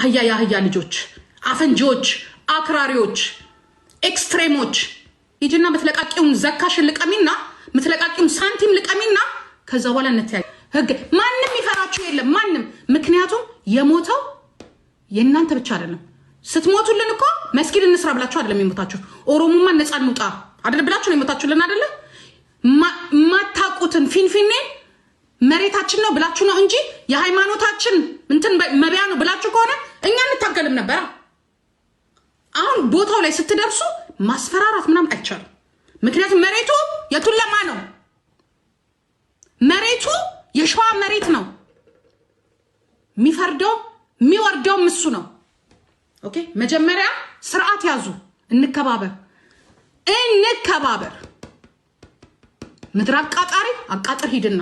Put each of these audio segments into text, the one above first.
አህያ የአህያ ልጆች፣ አፈንጂዎች፣ አክራሪዎች፣ extreme ኦች፣ ሂጂና ምትለቃቂውን ዘካሽን ልቀሚና ምትለቃቂውን ሳንቲም ልቀሚና ከዛ በኋላ እንተያይ። ህግ ማንም ይፈራችሁ የለም ማንም። ምክንያቱም የሞተው የእናንተ ብቻ አይደለም። ስትሞቱልን እኮ መስጊድ እንስራ ብላችሁ አይደለም የሞታችሁ። ኦሮሞማ ነፃ እንውጣ አይደል ብላችሁ ነው የሞታችሁልን አይደለ? ማታውቁትን ፊንፊኔ መሬታችን ነው ብላችሁ ነው እንጂ የሃይማኖታችን እንትን መቢያ ነው ብላችሁ ከሆነ እኛ እንታገልም ነበራ። አሁን ቦታው ላይ ስትደርሱ ማስፈራራት ምናምን አይቻልም። ምክንያቱም መሬቱ የቱለማ ነው። መሬቱ የሸዋ መሬት ነው። የሚፈርደው የሚወርደውም እሱ ነው። Okay፣ መጀመሪያ ስርዓት ያዙ። እንከባበር፣ እንከባበር። ምድር አቃጣሪ አቃጥር ሂድና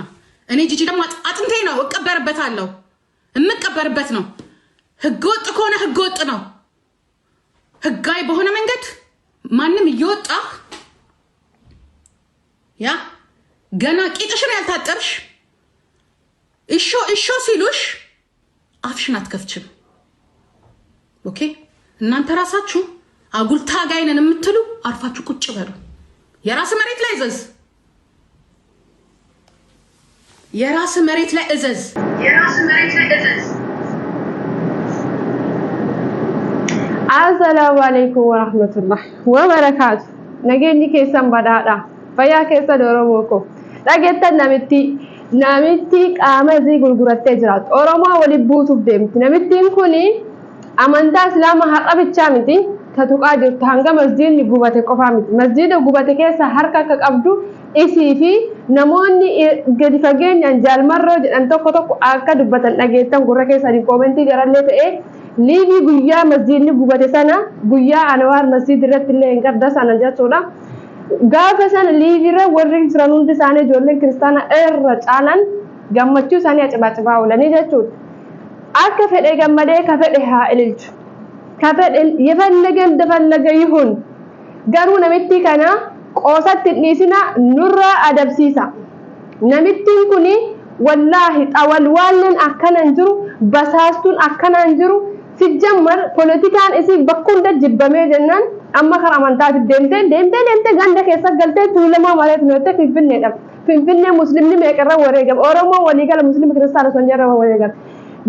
እኔ ጂጂ ደግሞ አጥንቴ ነው፣ እቀበርበታለሁ። የምቀበርበት ነው። ህገ ወጥ ከሆነ ህገ ወጥ ነው። ህጋዊ በሆነ መንገድ ማንም እየወጣ ያ ገና ቂጥሽን ያልታጠብሽ እሾ እሾ ሲሉሽ አፍሽን አትከፍችም። Okay፣ እናንተ ራሳችሁ አጉል ታጋይ ነን የምትሉ አርፋችሁ ቁጭ በሉ። የራስ መሬት ላይ እዘዝ። የራስ መሬት ላይ እዘዝ። የራስ መሬት ላይ እዘዝ። Assalaamu alaikum warahmatullahi wabarakaatu. Nageenyi keessan badhaadha. Fayyaa keessan Oromoo koo. Dhageettan namitti namitti qaama isii gurgurattee jiraattu. Oromoo waliin buusuuf deemti. Namittiin kuni amantaa Islaamaa har'a bichaa miti ta tuqaa jirtu hanga masjiidni gubate qofaa miti. Masjiida gubate keessa harka akka qabdu isii fi namoonni gadi fageenyaan Jaal Marroo jedhan tokko tokko akka dubbatan dhageettan gurra keessaniin koomentii jarallee ta'ee liivii guyyaa masjiidni gubate sana guyyaa Anawaar masjiid irratti illee hin qabda sana jechuudha. Gaafa sana liiviirra warri jiran hundi isaanii ijoolleen kiristaanaa irra caalan gammachuu isaanii acibaacibaa oolanii jechuudha. Akka fedhe gammadee ka fedhe haa ililchu. Ka fedhe yefallege indefallege yihun. Garuu namittii kana qoosatti hin dhiisinaa nurraa adabsiisa. Namittiin kuni wallaahi xawalwaalleen akkana hin jiru, basaastuun akkana hin jiru. Sijjammar polotikaan isii bakka hunda jibbamee jennaan amma kara amantaatiif deemtee deemtee deemtee ganda keessa galtee Tuulamaa malee tunattee Finfinneedha. Finfinnee muslimni meeqa irra wareegama. Oromoo waliigala muslima kiristaana osoo hin jedhin irra wareegama.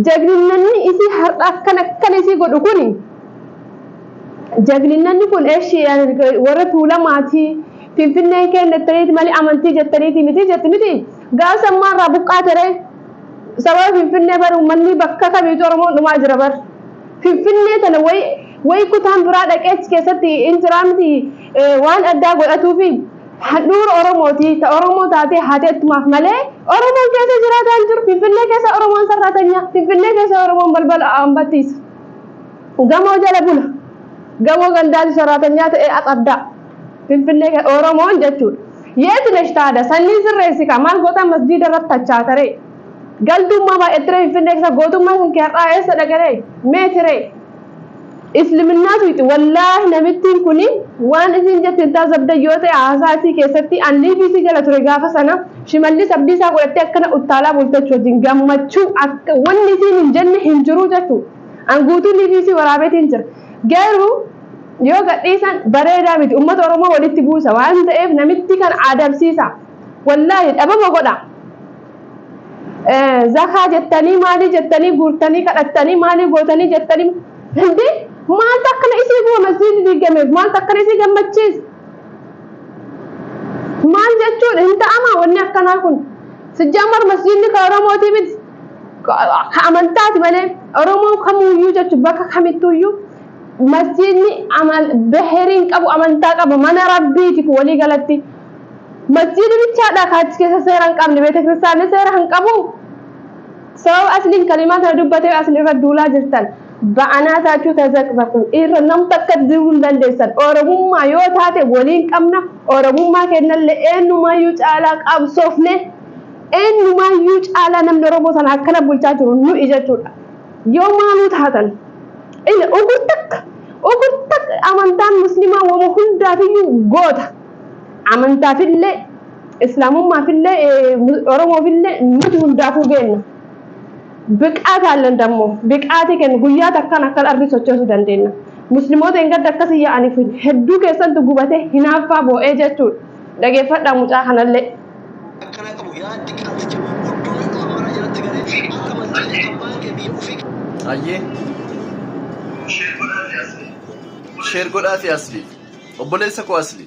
Jagninnanni isii har'a akkana akkana isii godhu kuni Jagninnanni kun eshi warra Tuulamaati Finfinneen keenna jettaniiti malee amantii jettaniiti miti jetti miti gaafa sammaa irraa buqqaate ree sababa Finfinnee bar uummanni bakka kamiitu Oromoon dhumaa jira bar Finfinnee tana way way kutaan biraa dhaqee achi keessatti hin jiraa miti waan addaa godhatuufi handhuura Oromooti ta Oromoo taatee haateettumaaf malee Oromoon keessa jiraataa hin jiru. Finfinnee keessa Oromoon sarraatanyaa, Finfinnee keessa Oromoon balbala ambattiisa. Gamoo jala bula. Gamoo gandaati sarraatanyaa ta'ee axaddaa. Finfinnee keessa Oromoon jechuudha. Yeeti nesh taada sanniin sirreessi kaa maal gootaa masjiida irratti tachaataree. Galtummaa baay'attiree Finfinnee keessa gootummaan kan kee har'aa eessa dhaqeree meetiree. Isliminaa tuyxi wallaahi namittiin kuni waan isiin jette hin taazabdan yoo ta'e haasaa isii keessatti an liivii isii jala ture gaafa sana Shimallis Abdiisaa godhattee akkana uttaalaa bulte jechuu wajjin gammachuu akka wanni isiin hin jenne hin jiruu jechuu an guutuu liivii isii waraabeetiin jira garuu yoo gadhiisan bareedaa miti ummata Oromoo walitti buusa waan ta'eef namitti kan adabsiisa wallaahi dhabama godha. Zakaa jettanii maalii jettanii guurtanii kadhattanii maalii gootanii jettanii hindi maaltu akkana isii guba masjiidni diigameef maaltu akkana isii gammachiisa maal jechuun hin ta'amaa wanni akkanaa kun sijjaamar masjiidni ka Oromootii miti ka amantaati malee Oromoo kamuuyyuu jechuun bakka kamittuuyyuu masjiidni beheriin qabu amantaa qaba mana rabbiiti walii galatti. Masjiidi bichaadha ka achi keessa seera hin qabne beeta kiristaanni seera hin qabu. Sababa asliin kalimaa kana dubbatee asli irra duulaa jirtan ba'anaa taachuu tazaqzaqu irra nam takka diruu hin dandeessan. Oromummaa yoo taate waliin qabna. Oromummaa kennallee eenyumaayyuu caalaa qabsoofne eenyumaayyuu caalaa namni Oromoo sana akkana bulchaa jiru nu'i jechuudha. Yoo maaluu taatan ugur takka ugur takka amantaan muslimaa wama hundaafiyyuu goota. Amantaafillee, Islaamummaafillee, Oromoofillee nuti hundaafuu geenna. ብቃት አለን ደግሞ ብቃati kennu guyyaa takkaan akka arri sochoosuu dandeenya. Musliimoota hin gadda akkasii yaa'aniif hedduu keessattu gubate hinaaffaa boo'ee jechuudha. Dhageeffadhaa mucaa kanallee. Akkana qabu yaa xiqqaaticha hudduu amaaraa jalatti galee akka amantii abbaan kee biyya ofii Ayyee. Share godhaafi Asli. Obboleessa koo Asli.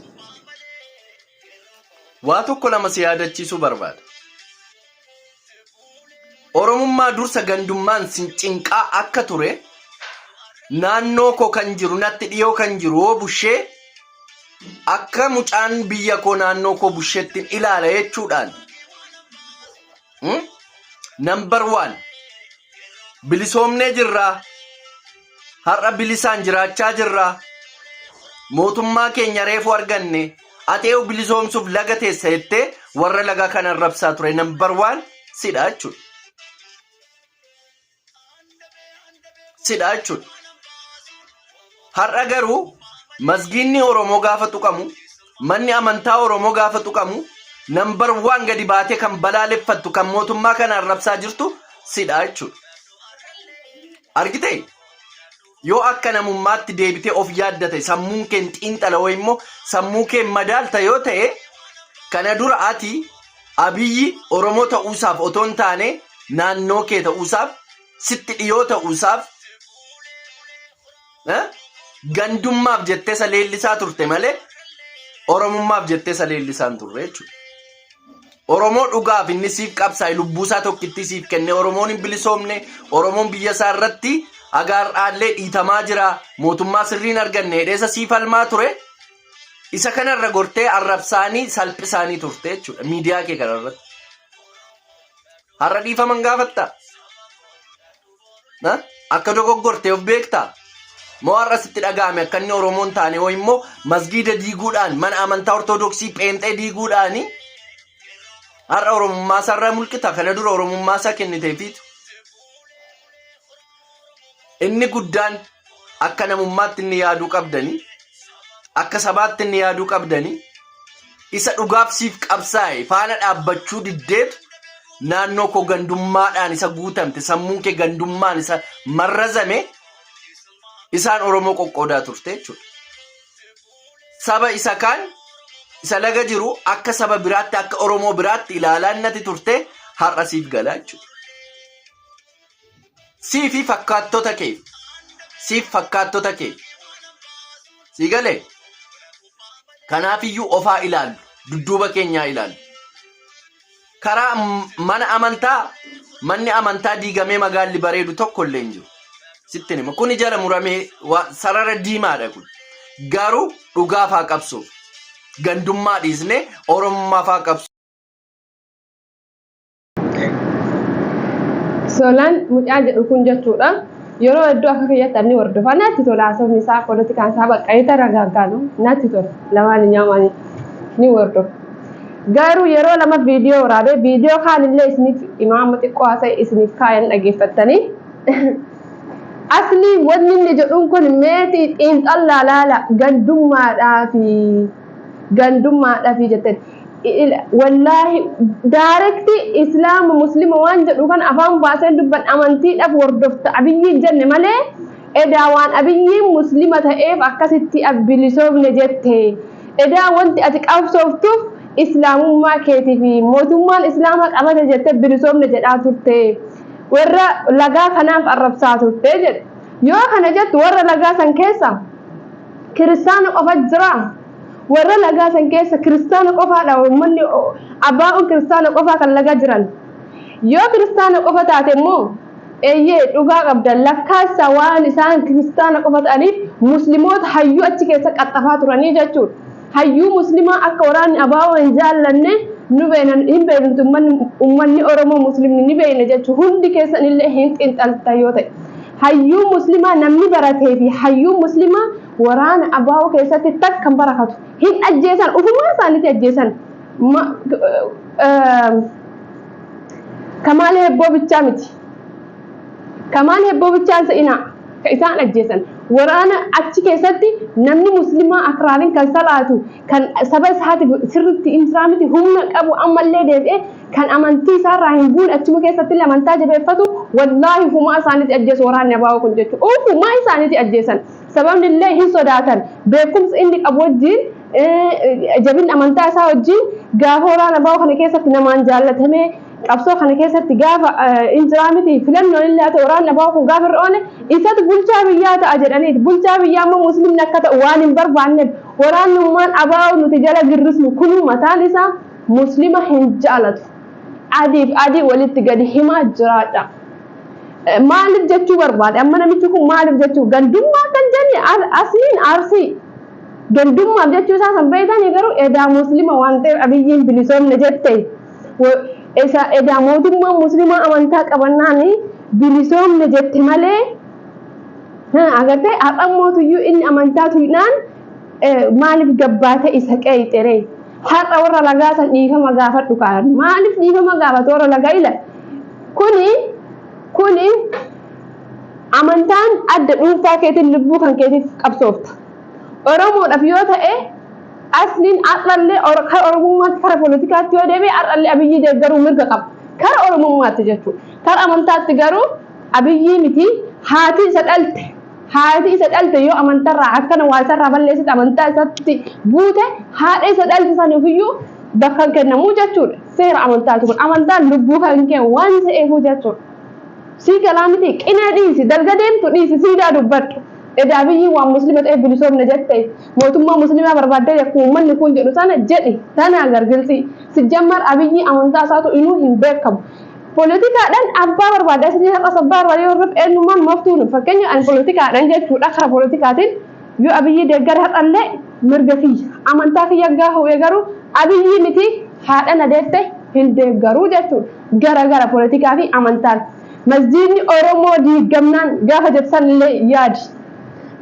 Waa tokko lama si yaadachiisuu barbaada. Oromummaa dursa gandummaan sin cinqaa akka ture, naannoo koo kan jiru, natti dhiyoo kan jiru hoo bushee, akka mucaan biyya koo naannoo koo busheettiin ilaala jechuudhaan, Number one, bilisoomnee jirraa, har'a bilisaan jiraachaa jirraa, mootummaa keenya reefu arganne, atee'u bilisoomsuuf laga teessa jettee warra laga kana rabsaa ture number one sidha jechuudha. Sidha jechuudha. Har'a garuu masgiinni Oromoo gaafa tuqamu, manni amantaa Oromoo gaafa tuqamu, number one gadi baatee kan balaaleffattu, kan mootummaa kana arrabsaa jirtu sidha jechuudha. Argitee? Yoo akka namummaatti deebitee of yaaddate, sammuun kee xiinxala wayi immoo sammuu kee madaalta yoo ta'e, kana dura ati Abiyyi Oromoo ta'uusaaf otoo hin taane, naannoo kee ta'uusaaf, sitti dhiyoo ta'uusaaf, gandummaaf jettee isa leellisaa turte malee Oromummaaf jettee isa leellisaa hin turre jechuudha. Oromoo dhugaaf inni siif qabsaa'e, lubbuusaa tokkittii siif kenne, Oromoon hin bilisoomne, Oromoon biyya isaa irratti agaar'aallee dhiitamaa jira, mootummaa sirriin arganne jedhee isa siif falmaa ture. Isa kanarra gortee arrabsaanii salphisaanii turte jechuudha miidiyaa kee kanarratti. Har'a dhiifaman gaafattaa? Ha? Akka dogoggorte of beektaa? Moo har'a sitti dhaga'ame akka inni Oromoon taane, hoo immoo masgiida diiguudhaan, mana amantaa Ortodoksii pheenxee diiguudhaani har'a Oromummaa isaarraa mulqita? Kana dura Oromummaa isaa kenniteefiitu. Inni guddaan akka namummaatti inni yaaduu qabdanii, akka sabaatti inni yaaduu qabdanii, isa dhugaaf siif qabsaa'e faana dhaabbachuu diddeetu, naannoo koo gandummaadhaan isa guutamte, sammuun kee gandummaan isa marrazame, isaan Oromoo qoqqoodaa turte jechuudha. Saba isa kaan, isa laga jiru, akka saba biraatti, akka Oromoo biraatti ilaalaa innati turte har'a siif galaa jechuudha. Sii fi fakkaattota kee. Siif fakkaattota kee. Sii galee? Kanaafiyyuu ofaa ilaallu. Dudduuba keenyaa ilaallu. Karaa mana amantaa, manni amantaa diigamee magaalli bareedu tokko illee hin jiru. Sitti hima. Kuni jala muramee sarara diimaadha kun. Garuu dhugaaf haa qabsoof. Gandummaa dhiisnee Oromummaaf haa qabsoof. Solaan mucaa jedhu kun jechuudha. Yeroo hedduu akka kiyyatti anni hordofa, natti tola haasofni isaa, poolitikaan isaa bakka itti ragaaggaanu natti tola, lamaan nyaamaan ni hordofa. Garuu yeroo lama viidiyoo waraabee, viidiyoo kaan illee isiniif imaama xiqqoo haasa'e isiniif kaayan dhaggeeffattanii. Asli wanni inni jedhuun kun meetii xiinxallaa laala, gandummaadhaa fi gandummaadhaa fi jettan. Wallaahi direct Islaama Muslima waan jedhu kan afaan baaseen dubban, amantiidhaaf hordofta Abiyyiin jenne malee, edaa waan Abiyyiin Muslima ta'eef akkasitti bilisoomne jette, edaa wanti ati qabsooftuuf Islaamummaa keetii fi mootummaan Islaamaa qabate jette bilisoomne jedhaa turte, warra lagaa kanaaf arrabsaa turte jedhe. Yoo kana jettu, warra lagaa san keessa kiristaana qofa jira? Warra lagaa san keessa kiristaana qofaadha? Uummanni abbaa'uun kiristaana qofaa kan lagaa jiran? Yoo kiristaana qofa taate immoo, eeyyee, dhugaa qabda. Lakkaasa waan isaan kiristaana qofa ta'aniif Musliimoota hayyuu achi keessa qaxxafaa turanii jechuudha. Hayyuu Muslimaa akka waraanni abaa'oo hin jaallanne nu beena, hin beeknuti. Uummanni Oromoo Muslimni ni beekna jechuudha. Hundi keessan illee hin xiinxaltan yoo ta'e. Hayyuu Muslimaa namni baratee fi hayyuu Muslimaa waraana abaa'oo keessatti takka hin barakatu. Hin ajjeesan, ufumaa isaaniiti ajjeesan. Kamaal Hebboo bichaa miti. Kamaal Hebboo bichaan se'inaa. Ka isaan ajjeesan. Waraana achi keessatti namni muslimaa akraariin kan salaatu, kan saba isaatiif sirriitti injiraa miti humna qabu, ammallee deebi'ee kan amantii isaarraa hin buune, achuma keessatti illee amantaa jabeeffatu, wallaahi ufumaa isaaniiti ajjeesu waraanni abaa'oo kun jechuudha. Ufumaa isaaniiti ajjeesan. Sababni illee hin sodaatan. Beekumsa inni qabu wajjin, jabinni amantaa isaa wajjin, gaafa waraana abaa'oo kana keessatti namaan jaallatamee, qabsoo kana keessatti gaafa injiraa miti filannoon illee haa ta'u, waraanni abaa'oo kun gaafa irra oole isatu bulchaa biyyaa ta'a jedhaniiti. Bulchaa biyyaa immoo muslimni akka ta'u waan hin barbaanneef, waraannummaan abaa'oo nuti jala girrisnu kunuu mataan isaa muslima hin jaalatu. Adiif adii walitti gadi himaa jiraadha. Maaliif jechuu barbaade amma namichi kun? Maaliif jechuu? Gandummaa kan jenne asliin Arsii gandummaaf jechuu isaa san beekanii, garuu edaa muslima waan ta'eef Abiyyiin bilisoomne jette, isa edaa mootummaan muslimaa amantaa qabannaan bilisoomne jette malee, agartee, har'a mootuyyuu inni amantaa tuynaan maaliif gabbaate isa qeeyxeree? Har'a warra lagaa san dhiifama gaafadhu kaan. Maaliif dhiifama gaafatu warra lagaa? Ila kuni amantaan adda, dhuunfaa keetiin lubbuu kan keetiif qabsoofta. Oromoodhaaf yoo ta'e, asliin har'allee kara Oromummaatti, kara poolitikaatti yoo deebi'e, har'allee Abiyyi deeggaruu mirga qaba. Kara Oromummaatti jechuudha. Kara amantaatti garuu Abiyyii miti, haati isa dhalte. Haati isa dhalte yoo amantarraa akkana waa isarraa balleessite, amantaa isatti buute, haadha isa dhalte saniifiyyuu bakka hin kennamuu jechuudha. Seera amantaati kun. Amantaan lubbuu kan kee waan ta'eefuu jechuudha. Sii galaa miti? Qinee dhiisi, dalga deemtu dhiisi, siidaa dubbadhu. Edaa biyyi waan muslima ta'eef bilisoomne jette, mootummaa muslimaa barbaaddee, akkuma uummanni kun jedhu sana jedhi, tanaa gargilxii. Sijjammar Abiyyi amantaa isaatu inuu hin beekamu. Poolitikaadhaan abbaa barbaade, asii har'as abbaa barbaade yoo hordofu, eenyummaan maftuun, fakkeenya ani poolitikaadhaan jechuudha, kara poolitikaatiin yoo Abiyyi deeggare har'allee mirga kiyya. Amantaa kiyya gaafa bu'e garuu Abiyyi miti, haadha na deette hin deeggaruu jechuudha. Gara gara poolitikaa fi amantaan. Masjiidni Oromoo diigamnaan gaafa jettan illee yaadi.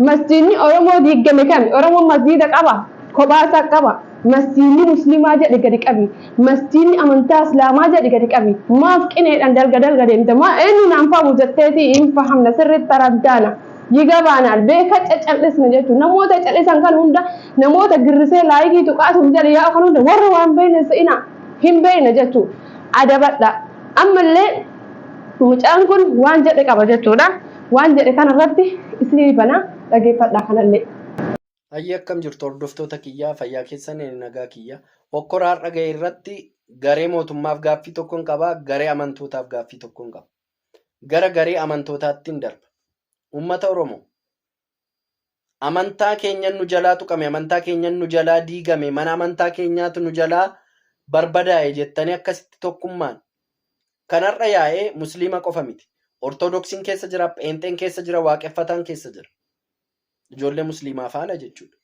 Masjiidni Oromoo diigame kami? Oromoon masjiida qaba? Kophaa isaa qaba. Masjiidni muslimaa jedhi gadi qabi. Masjiidni amantaa islaamaa jedhi gadi qabi. Maaf qineedhaan dalga dalga deemte? Maa eenyu naan fahamu jetteeti hin fahamna, sirriitti taraddaana. Yigabaanaal beeka cacal'isna jechuudha. Namoota cal'isan kan hunda, namoota girrisee laayikii tuqaasuuf jedhe yaa'u kan hunda, warra waan beekne se'ina hin beekne jechuudha. Adabadha. Ammallee mucaan kun waan jedhe qaba jechuudha. Waan jedhe kanarratti isinii bana, dhageeffadhaa kanallee. Hayyee, akkam jirtu hordoftoota kiyyaa? Fayyaa keessan? Nagaa kiyya. Hokkora har'a ga'e irratti garee mootummaaf gaaffii tokkon qaba, garee amantootaaf gaaffii tokkon qaba. Gara garee amantootaattiin darba. Uummata Oromoo, amantaa keenyan nu jalaa tuqame, amantaa keenyan nu jalaa diigame, mana amantaa keenyaatu nu jalaa barbadaa'e jettanii akkasitti tokkummaan kan har'a yaa'ee musliima qofa miti. Ortodoksiin keessa jira, pheenxeen keessa jira, waaqeffataan keessa jira. Ijoollee musliimaa faana jechuudha.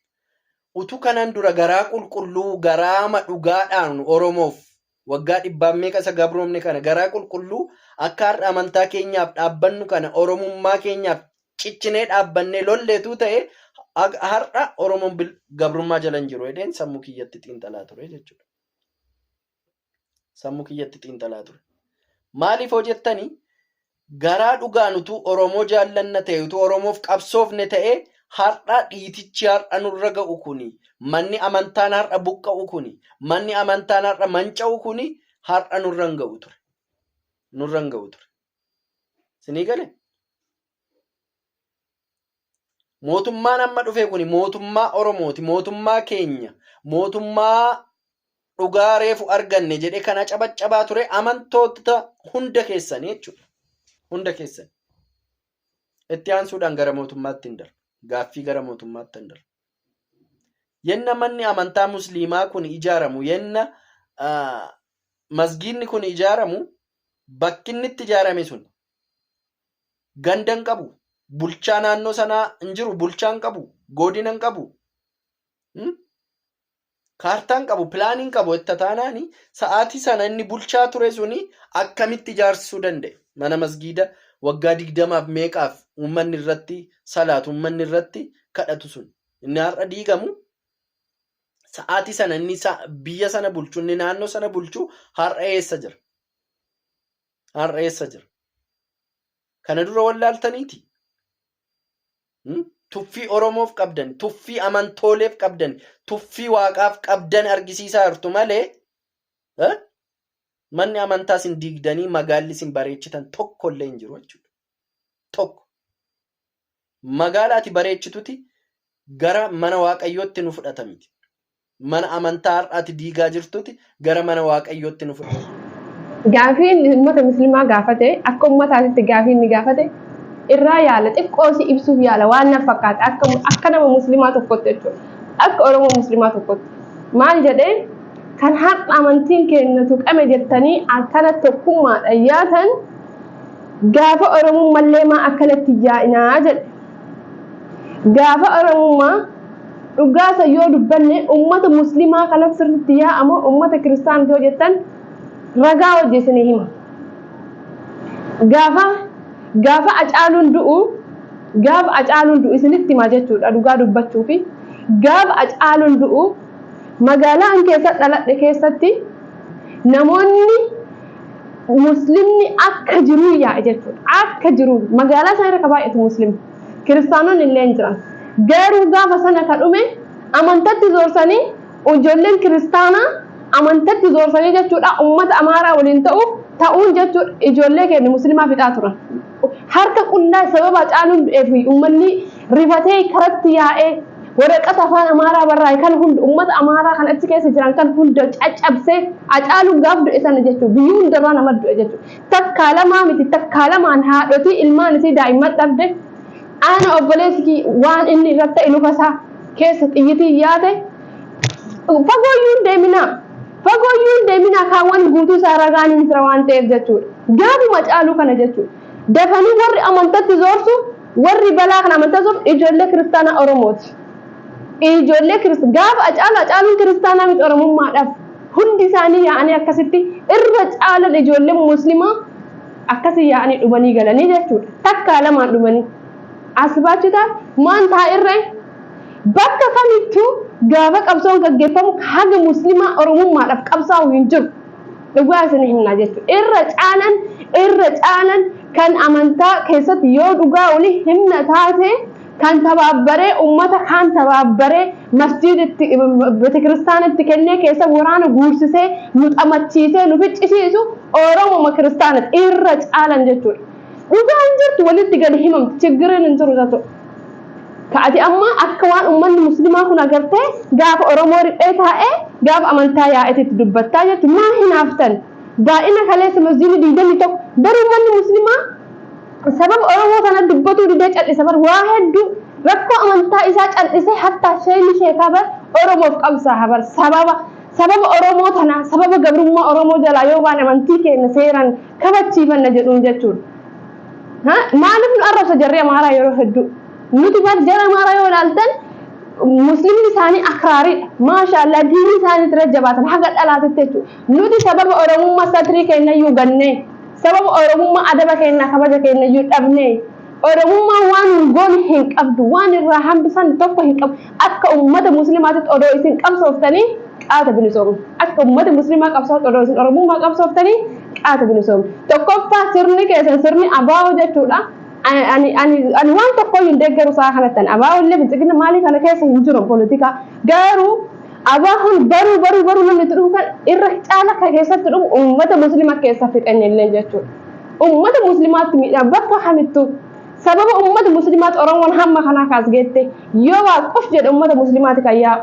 Utuu kanaan dura garaa qulqulluu, garaama dhugaadhaan Oromoof waggaa dhibbaan meeqa isa gabroomne kana, garaa qulqulluu akka har'a amantaa keenyaaf dhaabbannu kana Oromummaa keenyaaf ciccinee dhaabbannee lolleetuu ta'e, har'a Oromoon gabrummaa jala hin jiru jedheen sammuu kiyyatti xiinxalaa ture jechuudha. Sammuu kiyyatti xiinxalaa ture. Maaliif hoo jettanii, garaa dhugaan utuu Oromoo jaallanna ta'e, utuu Oromoof qabsoofne ta'e, har'a dhiitichi har'a nurra ga'u kuni, manni amantaan har'a buqqa'u kuni, manni amantaan har'a manca'u kuni har'a nurra hin ga'u ture. Nurra hin ga'u ture. Sinii galee? Mootummaan amma dhufe kuni mootummaa Oromooti, mootummaa keenya, mootummaa dhugaa reefu arganne jedhee kana cabaccabaa ture amantoota hunda keessanii jechuudha. Hunda keessan. Itti aansuudhaan gara mootummaatti hin darba. Gaaffii gara mootummaatti hin darba. Yenna manni amantaa musliimaa kun ijaaramu, yenna masgiidni kun ijaaramu, bakki inni itti ijaarame sun ganda hin qabu. Bulchaa naannoo sanaa hin jiru. Bulchaa hin qabu. Godina hin qabu. Kaartaa hin qabu. Pilaanii hin qabu. Itti taanaani sa'aatii sana inni bulchaa ture suni akkamitti ijaarsisuu danda'e? Mana masgiida waggaa 20f meeqaaf uummanni irratti salaatu, uummanni irratti kadhatu sun. Inni har'a diigamu, sa'aatii sana inni biyya sana bulchu, inni naannoo sana bulchu har'a eessa jira? Har'a eessa jira? Kana dura wallaaltaniiti. Tuffii Oromoof qabdan, tuffii amantooleef qabdan, tuffii Waaqaaf qabdan argisiisaa jirtu malee manni amantaa isin diigdanii magaalli isin bareechitan tokko illee hin jiru jechuudha. Tokko. Magaala ati bareechituti gara mana Waaqayyootti nu fudhata miti. Mana amantaa har'a ati diigaa jirtuti gara mana Waaqayyootti nu fudhata. Gaafii inni ummata muslimaa gaafate, akka ummataatitti gaafii inni gaafate irraa yaala xiqqoo si ibsuuf yaala waan na fakkaata, akka nama muslimaa tokkotti jechuudha. Akka Oromoo muslimaa tokkotti. Maal jedhee? Kan har'a amantiin keenya tuqame jettanii akkana tokkummaadhaan yaatan, gaafa Oromummallee maa akkanatti yaa'inaa jedhe. Gaafa Oromummaa dhugaasa yoo dubbanne, ummata muslimaa kana sirriitti yaa'amoo ummata kiristaanti yoo jettan, ragaa hojii isinii hima. Gaafa Acaaluun du'u, gaafa Acaaluun du'u isinitti himaa jechuudha, dhugaa dubbachuu fi gaafa Acaaluun du'u magaalaa an keessa dhaladhe keessatti namoonni muslimni akka jiruu yaa'e jechuudha. Akka jiruu magaalaa isaan irra ka baay'atu muslimni. Kiristaanonni illee hin jiran. Garuu gaafa sana ka dhume amantatti zoorsanii, ijoolleen kiristaanaa amantatti zoorsanii jechuudha, ummata Amaaraa waliin ta'uuf ta'uun jechuudha, ijoollee keenya muslimaa fixaa turan. Harka qullaa sababa Hacaaluun du'eef uummanni rifatee karatti yaa'ee waraqata afaan Amaaraa barraa'e kan hunda, ummata Amaaraa kan achi keessa jiran kan hunda caccabsee, Hacaaluun gaaf du'e sana jechuudha, biyyi hundarraa nama du'e jechuudha. Takkaa lamaa miti, takkaa lamaan haadhotii ilmaan isii daa'imman dhabde. Ana obboleessi waan inni irratti ta'e luka isaa keessa xiyyitiin yaate. Fagooyyuu hin deeminaa. Fagooyyuu hin deeminaa, kaawwan guutuu isaa ragaan hin jira waan ta'eef jechuudha. Gaafuma Caaluu kana jechuudha. Dafanii warri amantatti zoorsu, warri balaa kana amantaa zoorsu ijoollee kiristaanaa Oromooti. Ijoollee kiristaanaa gaafa Acaalu, Acaaluun kiristaanaa miti, Oromummaadhaaf hundi isaanii yaa'anii akkasitti irra caalan ijoolleen muslimaa akkasii yaa'anii dhumanii galanii jechuudha. Takkaa lamaan dhumanii. As baachutaa maan taa'irree bakka kamittuu gaafa qabsoon gaggeeffamu haga muslimaa Oromummaadhaaf qabsaa'u hin jiru. Dhugaa isin himna jechuudha. Irra caalan kan amantaa keessatti yoo dhugaa olii himna taate, kan tabaabbaree ummata kaan tabaabbaree masjiiditti, betekiristaanitti kennee keessa waraana guursisee nu xamachiisee nu ficcisiisu Oromoma kiristaanati irra caalan jechuudha. Dhugaan jirtu walitti gadi himamti, chiggiriin hin jiru jechuudha. Ka'ati amma akka waan uummanni muslimaa kun agartee gaafa Oromoo riphee taa'ee gaafa amantaa yaa'eetitti dubbattaa jechuudha. Maa hinaaftan? Baay'ina kaleessa masjiidni 21 garuu uummanni muslimaa sababa Oromoo kana dubbatuu didee cal'isa bar, waa hedduu rakkoo amantaa isaa cal'isee, hattaa sheeyni sheekaa bar Oromoof qabsaa'a bar, sababa Oromoo tanaa, sababa gabrummaa Oromoo jalaa yoo baane amantii keenya seeraan kabachiifanna jedhuun jechuudha. Maaliif nu arrabsa jarri Amaaraa yeroo hedduu? Nuti bar jara Amaaraa yoo ilaaltan muslimni isaanii akraariidha. Maasha Allah, diinii isaanii irra jabaatan haga dhalaatitti jechuudha. Nuti sababa Oromummaa satrii keenyayyuu gannee, sababa Oromummaa adaba keenya kabaja keenyayyuu dhabnee, Oromummaan waan hin goone hin qabdu, waan irraa hambisan tokko hin qabu. Akka ummata muslimaatitti odoo isin qabsooftanii qaata bilisoomne. Akka ummata muslimaa qabsooft odoo isin Oromummaa qabsooftanii qaata bilisoomne. Tokkoffaa sirni keessan, sirni abaa'oo jechuudha. Ani waan tokko hin deeggaru isaa kanatti, ani abaa'oo illee bilxiginna maalii kana keessa hin jiru poolitikaa. Garuu abaa'oon baruu baruu baruu namni itti dhufu kan irra caala kan keessatti dhufu ummata muslima keessa fixanne illee jechuudha. Ummata muslimaatti miidhaa bakka kamittuu sababa ummata muslimaatti Oromoon hamma kanaa kaas geette, yoo waa quf jedhe ummata muslimaati kan yaa'u.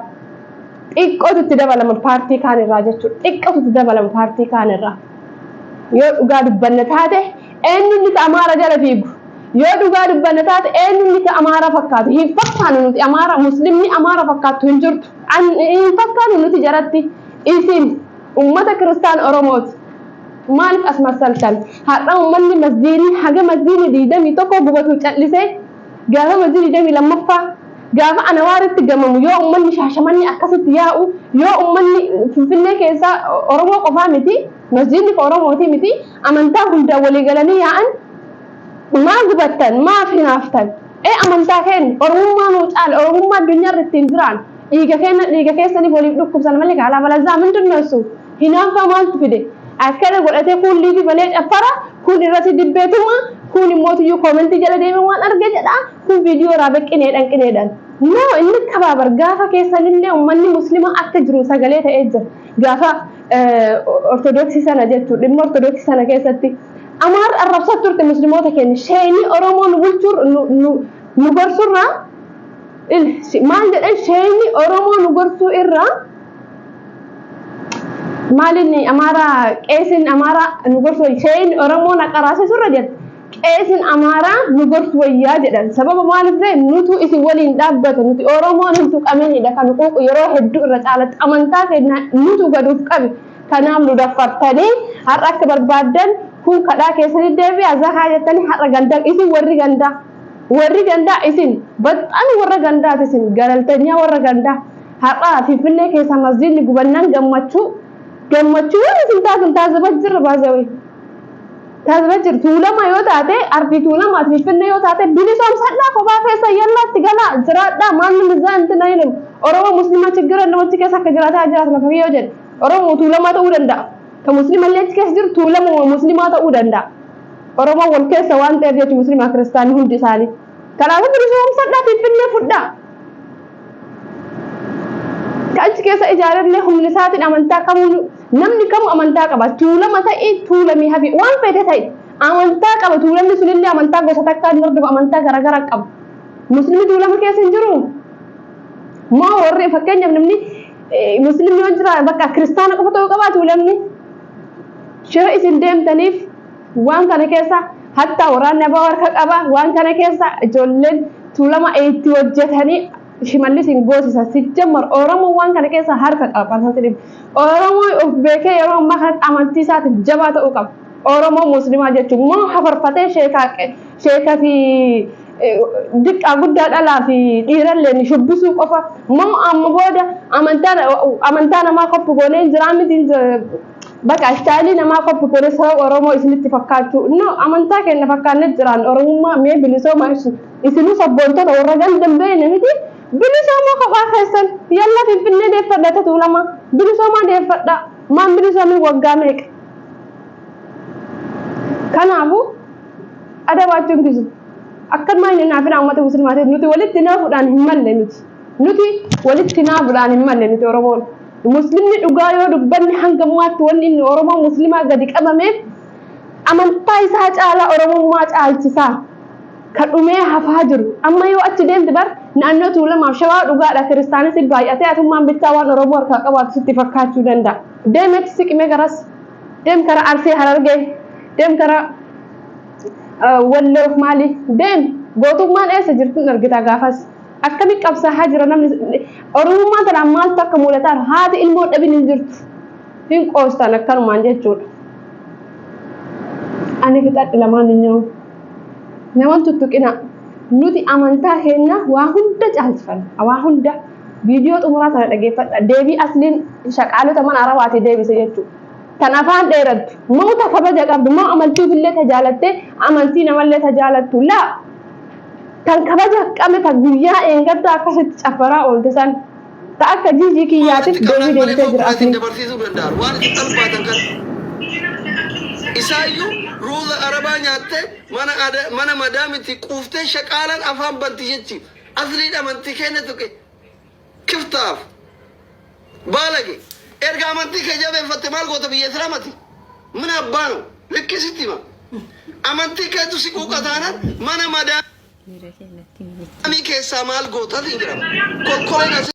Xiqqootu itti dabalama paartii kaan irraa jechuudha. Xiqqootu itti dabalama paartii kaan irraa. Yoo dhugaa dubbanna taate, eenyuun ka Amaara jala fiigu? Yoo dhugaa dubbanna taate, eenyuun ka Amaara fakkaatu? Hin fakkaannu nuti Amaara, muslimni Amaara fakkaattu hin jirtu. Hin fakkaannu nuti jaratti. Isin ummata kiristaan Oromooti. Maaliif as massaltan? Har'a uummanni masjiidni haga masjiidni 21 gubatu cal'isee, gaafa masjiidni 22ffaa, gaafa Anawaaritti gamamu, yoo uummanni Shaashamanni akkasitti yaa'u, yoo uummanni Finfinnee keessaa Oromoo qofaa miti, masjiidni ka Oromootii miti, amantaa hundaan walii galanii yaa'an, maa gubattan? Maaf hinaaftan? Ee, amantaa keenya Oromummaa nuu caala, Oromummaa addunyaa irra ittiin jiraan, dhiiga keenya dhiiga keessaniif waliif dhukkubsan malee kaalaa balazaa ምንድን ነው እሱ? Hinaaffaa maaltu fide? Akkana godhatee kun liifi malee caffara, kun irratti dibbeetuma, Kun immootiyyuu koomentii jala deemee waan arge jedha. Kun viidiyoo raabee qineedhaan qineedhaan. No, inni kabaabar gaafa keessanillee uummanni muslimaa akka jiru sagalee ta'ee jira. Gaafa ortodoksii sana jechuudha. Dhimma ortodoksii sana keessatti. Amaarri arrabsaa turte musliimoota keenya. Sheeyni Oromoo nu bulchuu nu gorsurraa maal jedhan, sheeyni Oromoo nu gorsuu irraa maalinni Amaaraa, qeesiin Amaaraa nu gorsu, sheeyni Oromoo na qaraasisurra jette, qeesiin Amaaraa nu gorsu wayyaa jedhan. Sababa maaliif ta'e? Nutu isin waliin dhaabbata, nuti Oromoon hin tuqaminidha kan quuqu yeroo hedduu irra caalatti amantaa keenya nutu gaduuf qabe. Kanaaf nu daffartanii har'a akka barbaaddan kun kadhaa keessanii deebi'a zakaa jettanii har'a ganda isin warri gandaa. Warri gandaa isin baxxaan warra gandaati, isin galaltanyaa warra gandaa. Har'a Finfinnee keessaa masjiidni gubannaan gammachuu gammachuu waan isin taasisan taasisaa jirra baazawee. Taasisaa jiru. Tuulama yoo taate, Ardii Tuulamaati Finfinnee yoo taate, bilisoomsadhaa, kophaa keessa yallaatti galaa jiraadhaa. Maal namni zaa intina hin Oromoo Muslimaa chiggirra namichi keessa akka jiraataa jiraatu lafa yoo jedhe, Oromoo Tuulamaa ta'uu danda'a. Ka Muslima illee achi keessa jiru Tuulama Muslimaa ta'uu danda'a. Oromoo wal keessa waan ta'eef jechuun Muslimaa Kiristaanni hundi isaanii. Kanaafuu bilisoomsadhaa, Finfinnee fudhaa. Ka achi keessa ijaarellee humni isaatiin amantaa kamuu, namni kamuu amantaa qaba. Tuulama ta'i, Tuulamii hafi, waan fedhe ta'i. Amantaa qaba. Tuulamni sunillee amantaa gosa takkaa hin hordofu, amantaa garaagaraa qaba. Muslimni Tuulama keessa hin jiru. Moo warri fakkeenyaaf namni muslimni yoo jira bakka kiristaana qofa ta'uu qaba Tuulamni. Shira isin deemtaniif waan kana keessa hattaa waraanni abaa harka qaba. Waan kana keessa ijoolleen Tuulama itti hojjetanii Shimallis hin goosisa. Sijjammar Oromoo waan kana keessa harka qaba. Oromoo of beekee yeroo ammaa kanatti amantii isaatiif jabaa ta'uu qaba. Oromoo Muslimaa jechuun moo hafarfatee sheekaa sheekaa fi diqqaa guddaa dhalaa fi dhiirallee ni shubbisuu qofa moo amma booda amantaa amantaa namaa koppi goonee hin jiraa miti, bakka istaayilii namaa koppi goonee saba Oromoo isinitti fakkaachuu? No, amantaa keenya fakkaannee jiraan Oromummaa mee bilisooma. Isinuu sabboontota warra ganda hin beekne miti. Bilisoomaa kophaa keessan yalla Finfinnee deeffadha, Tuulama bilisoomaa deeffadha. Maan bilisoomii waggaa meeqa? Kanaafuu adabaachuun kisu akkanumaa hin hinaafina uummata muslimaatiin. Nuti walitti hinaafuudhaan hin malle, nuti walitti hinaafuudhaan hin malle. Nuti Oromoon muslimni dhugaa yoo dubbanne, hanga ammaatti wanni inni Oromoo muslimaa gadi qabameef amantaa isaa caalaa Oromummaa caalchisaa ka dhumee hafaa jiru. Amma yoo achi deemte bar naannoo Tuulamaaf Shawaa dhugaadha, kiristaanis baay'atee atummaan bichaa waan Oromoo harkaa qabaatu sitti fakkaachuu danda'a. Deem achi siqimee, garas deem, karaa Arsii, Harargee deem, karaa Walloof maali deem, gootummaan eessa jirtu argita gaafas. Akkami qabsaa'aa jira namni Oromummaa tanaan, maaltu akka mul'ataa, haati ilmoo dhabin hin jirtu. Hin qoostan akkanumaan jechuudha. Ani fixadhe lamaan hin nyaa'u. Naman tuttuqina. Nuti amantaa keenya waa hunda caalchifanna. Waa hunda. Viidiyoo xumuraa tana dhageeffadha. Deebii asliin shaqaalota mana Arabaati deebise jechuudha. Tan afaan dheerattu. Moo ta kabaja qabdu, moo amantiif illee tajaalattee amantii namallee tajaalattu? Laa. Tan kabaja qabne, ta guyyaa eengaddaa akkasitti caffaraa oolte san. Ta akka jiijii kiyyaatiif deebii deebisee jira asliin. Dabarsiisuu danda'an waan itti albaatan kana isaayyuu ruuza Arabaa nyaattee mana mana madaamiti quuftee shaqaalaan afaan banti jechi asliin amantii keenya tuqe. Kiftaaf baalage, erga amantii kee jabeeffatte maal goota biyya Islaamati? Mina abbaano likkisitti hima, amantii keetu si quuqa taanan mana madaamii keessaa maal goota siin jedhama kolkoleen as.